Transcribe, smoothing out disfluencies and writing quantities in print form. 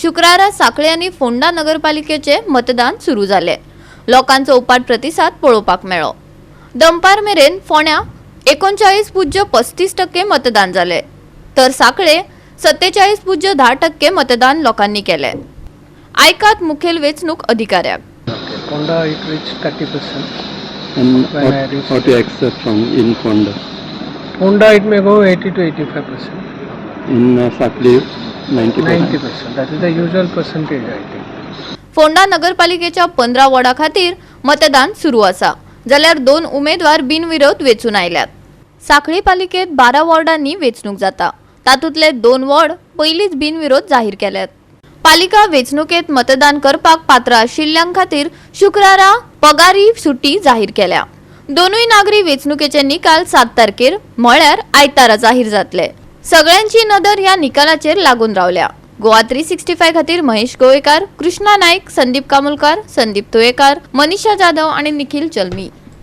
शुक्रारा सांखळे आनी फोंडा नगरपालिकेचे मतदान सुरू जालें. लोकांचो उपाट प्रतिसाद पळोवपाक मेळ्ळो. दनपार मेरेन फोंड्या 39.35% मतदान जालें, तर सांखळे 47.10% मतदान लोकांनी केलें. आयकात मुखेल वेंचणूक अधिकाऱ्याक. Okay, Ponda it reached 30%. And When I what, reached- what you expect from in Ponda? Ponda it may go 80 to 85%. In Sakli, 90%. 90%. That is the usual percentage, I think. Ponda नगरपालिकेच्या 15 वॉर्डा खातीर मतदान सुरू आसा, जाल्यार दोन उमेदवार बिनविरोध वेंचून आयल्यात. सांखळी पालिकेत 12 वॉर्डांनी वेंचणूक जाता. तातूंतले दोन वॉर्ड पयलींच बिनविरोध जाहीर केल्यात. पालिका वेंचणुकेत मतदान करपाक पात्र आशिल्ल्यां खातीर शुक्रारा पगारी सुटी जाहीर केल्या. दोनूय नागरी वेंचणुकेचे निकाल 7 तारखेर, म्हळ्यार आयतारा जाहीर जातले. सगळ्यांची नदर ह्या निकालाचेर लागून रावल्या. गोवा 365 खातीर महेश गोवेकार, कृष्णा नाईक, संदीप कामुलकार, संदीप तुयेकार, मनीषा जाधव आणि निखिल जल्मी.